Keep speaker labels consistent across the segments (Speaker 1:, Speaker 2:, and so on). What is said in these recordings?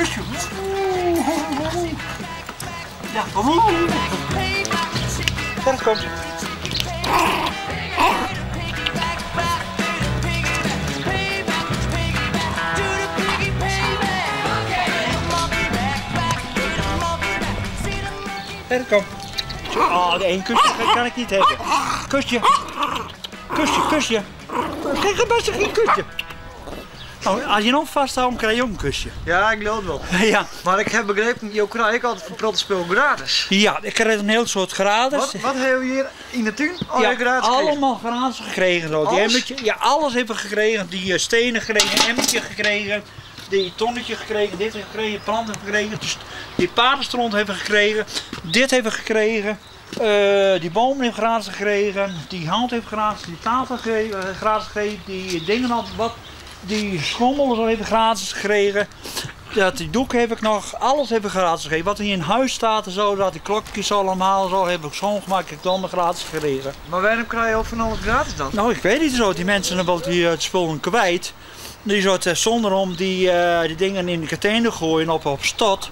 Speaker 1: Kusje. Ja. Gerrit, kom. Gerrit, kom. Oh, één kusje kan ik niet hebben. Kusje. Kusje, kusje. Geen best geen kusje. Nou, als je nog vasthoudt, krijg je ook een kusje.
Speaker 2: Ja, ik geloof het wel.
Speaker 1: Ja.
Speaker 2: Maar ik heb begrepen, jou krijg ik altijd een spul gratis.
Speaker 1: Ja, ik krijg een heel soort gratis.
Speaker 2: Wat heb je hier in de tuin? Oh,
Speaker 1: ja,
Speaker 2: gratis gekregen?
Speaker 1: allemaal gratis gekregen. Zo. Die
Speaker 2: Alles?
Speaker 1: emmertje, ja, alles hebben we gekregen. Die stenen gekregen, emmertje gekregen, die tonnetje gekregen, dit hebben we gekregen, planten gekregen, dus die paardenstront hebben we gekregen, dit hebben we gekregen. Die bomen heeft gratis gekregen, die hout heeft gratis, die tafel gratis gekregen, die dingen al wat, die schommels hebben gratis gekregen. Dat die doek heb ik nog, alles heb ik gratis gekregen. Wat hier in huis staat en zo, dat die klokjes allemaal zo, heb ik schoongemaakt, heb ik allemaal gratis gekregen.
Speaker 2: Maar waarom krijg je ook van alles gratis dan?
Speaker 1: Nou, ik weet niet zo, die mensen hebben wel die het spul kwijt. Die soort zonder om die dingen in de container gooien op stad.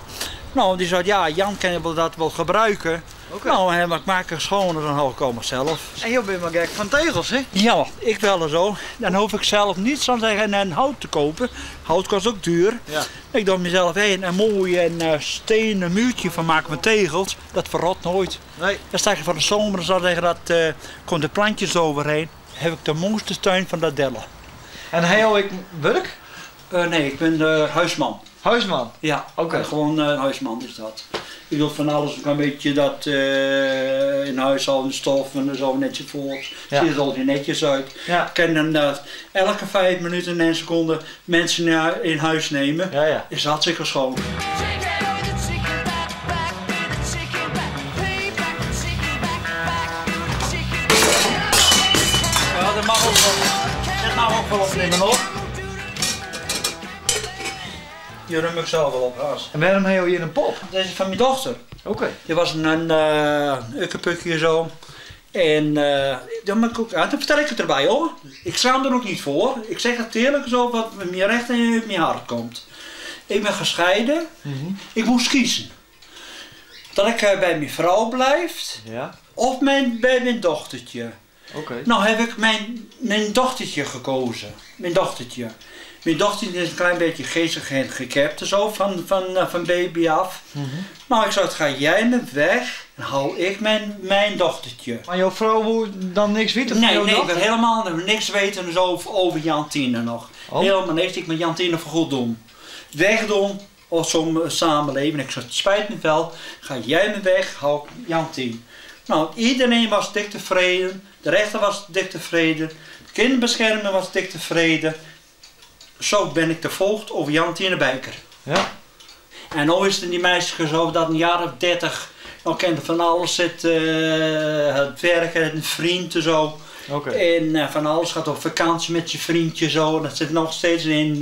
Speaker 1: Nou, die zei, ja, Jan kan dat wel gebruiken.
Speaker 2: Oké.
Speaker 1: Nou, en ik maak het schoner, dan hou ik allemaal zelf.
Speaker 2: En je bent maar gek van tegels, hè?
Speaker 1: Ja, ik wel zo. Dan hoef ik zelf niets aan zeggen en hout te kopen. Hout kost ook duur.
Speaker 2: Ja.
Speaker 1: Ik doe mezelf heen een mooi en stenen muurtje van maken met tegels. Dat verrot nooit.
Speaker 2: Nee.
Speaker 1: Dan sta ik van de zomer en zo zeggen dat komt de plantjes overheen. Heb ik de mooiste tuin van de Delle.
Speaker 2: En heb ik werk?
Speaker 1: Nee, ik ben huisman.
Speaker 2: Huisman?
Speaker 1: Ja,
Speaker 2: Oké.
Speaker 1: Gewoon huisman is dat. Ik doe van alles, een beetje dat in huis al een stof en zo netjes voor.
Speaker 2: Ja.
Speaker 1: Ziet er altijd netjes uit.
Speaker 2: Ja.
Speaker 1: Ik kan dan elke 5 minuten en een seconde mensen in huis nemen.
Speaker 2: Ja, ja.
Speaker 1: Is hartstikke schoon. Ja, dat mag ook wel. Dat mag ook wel opnemen hoor. Hier ruim ik zelf wel op, haast.
Speaker 2: En waarom heb je hier een pop?
Speaker 1: Deze is van mijn dochter.
Speaker 2: Oké.
Speaker 1: Die was een ukkepukje zo. En dan moet ik ook, ja, dan vertel ik het erbij hoor. Ik schaam er ook niet voor. Ik zeg het eerlijk zo wat me recht in mijn hart komt. Ik ben gescheiden. Ik moest kiezen. Dat ik bij mijn vrouw blijf.
Speaker 2: Ja.
Speaker 1: Of bij mijn dochtertje.
Speaker 2: Oké.
Speaker 1: Nou heb ik mijn dochtertje gekozen. Mijn dochtertje. Mijn dochtertje is een klein beetje geestig gekept en zo, van baby af. Nou, ik zei, ga jij me weg en hou ik mijn dochtertje.
Speaker 2: Maar jouw vrouw wil dan niks weten van
Speaker 1: Nee,
Speaker 2: jouw
Speaker 1: nee, ik wil
Speaker 2: dochter?
Speaker 1: helemaal niks weten en zo over Jantine nog.
Speaker 2: Oh.
Speaker 1: Helemaal niks, ik moet Jantine voor goed doen. Wegdoen of zo'n samenleven. Ik zei, het spijt me wel, ga jij me weg, hou ik Jantine. Nou, iedereen was dik tevreden, de rechter was dik tevreden, de kinderbeschermer was dik tevreden. Zo ben ik de voogd over Jantine Bijker.
Speaker 2: Ja.
Speaker 1: En nu is het die meisje zo dat een jaar of 30, nou kent van alles zit, het werken, een vriend en zo.
Speaker 2: Oké.
Speaker 1: En van alles gaat op vakantie met zijn vriendje zo. En dat zit nog steeds in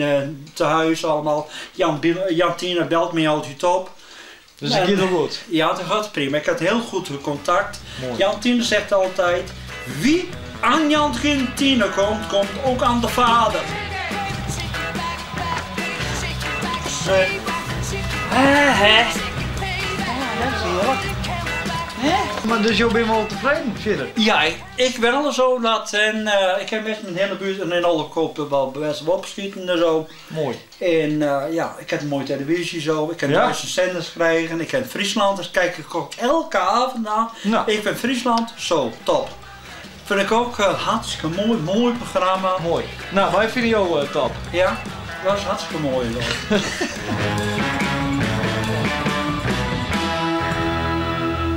Speaker 1: te huis allemaal. Jantine belt me altijd op.
Speaker 2: Dus het gaat wel goed?
Speaker 1: Ja, dat gaat prima. Ik had heel goed contact.
Speaker 2: Mooi.
Speaker 1: Jantine zegt altijd, wie aan Jantine komt, komt ook aan de vader. Hè, hè? Ja, dat is heerlijk. Hè?
Speaker 2: Maar dus jij bent wel tevreden verder?
Speaker 1: Ja, ik ben al zo dat en ik heb best mijn hele buurt en in alle kopen wel best wel opschieten en zo.
Speaker 2: Mooi.
Speaker 1: En ja, ik heb een mooie televisie zo, ik heb duizend zenders gekregen, ik heb Friesland, dus kijk ik ook elke avond naar.
Speaker 2: Nou.
Speaker 1: Ik vind Friesland zo top. Vind ik ook hartstikke mooi, mooi programma.
Speaker 2: Mooi. Nou, wij vinden jou top.
Speaker 1: Ja, dat is hartstikke mooi. Hoor.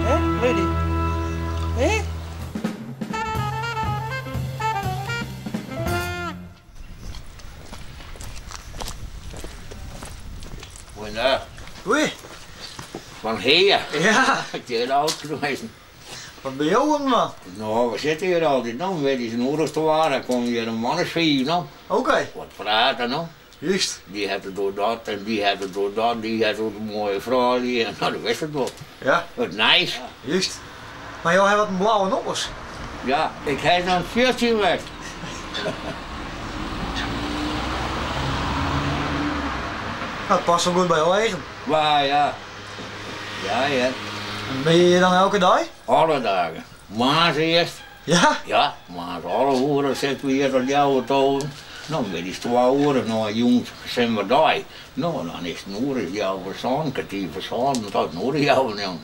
Speaker 1: Hè, Rudy? Hè?
Speaker 3: Goeiedag.
Speaker 2: Hoi.
Speaker 3: Van hier?
Speaker 2: Ja.
Speaker 3: Ik ben oud geweest.
Speaker 2: Wat ben jou een man?
Speaker 3: Nou, we zitten hier altijd nog. Weet je, zijn ouders te waren. Kom hier een mannensvier nog.
Speaker 2: Oké.
Speaker 3: Wat praten nog.
Speaker 2: Juist.
Speaker 3: Die hebben door dat en die hebben door dat, die hebben door de mooie vrouw. Die, en nou, dat wist het wel.
Speaker 2: Ja.
Speaker 3: Wat nice.
Speaker 2: Juist. Maar jou hebt wat een blauwe noppers.
Speaker 3: Ja, ik heb dan 14 weg.
Speaker 2: Dat past wel goed by jo eigen.
Speaker 3: Waar ja. Ja, ja.
Speaker 2: En binne je hjir dan elke dei?
Speaker 3: Alle dagen. Moarns earst.
Speaker 2: Ja?
Speaker 3: Ja, moarns 11 oere sitte we hjir tot healwei tolven. No, middeis twa oere, no en jûns simmerdei. No, dan is it in oere as healwei sânen, kertier foar sânen, tot in oere healwei njoggen.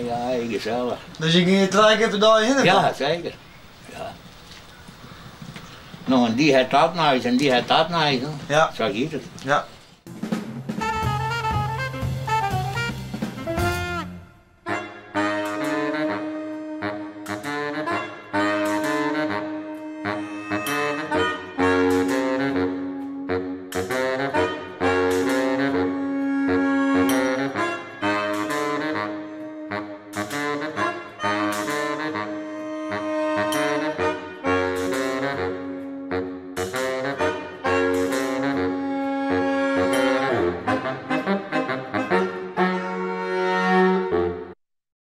Speaker 3: Ja, gesellich.
Speaker 2: Dus je gean hjir trije kear per dei hinne dan?
Speaker 3: Ja, seker. Ja. No, en dy hat dat nijs en dy hat dat nijs.
Speaker 2: Ja.
Speaker 3: Sa giet it.
Speaker 2: Ja.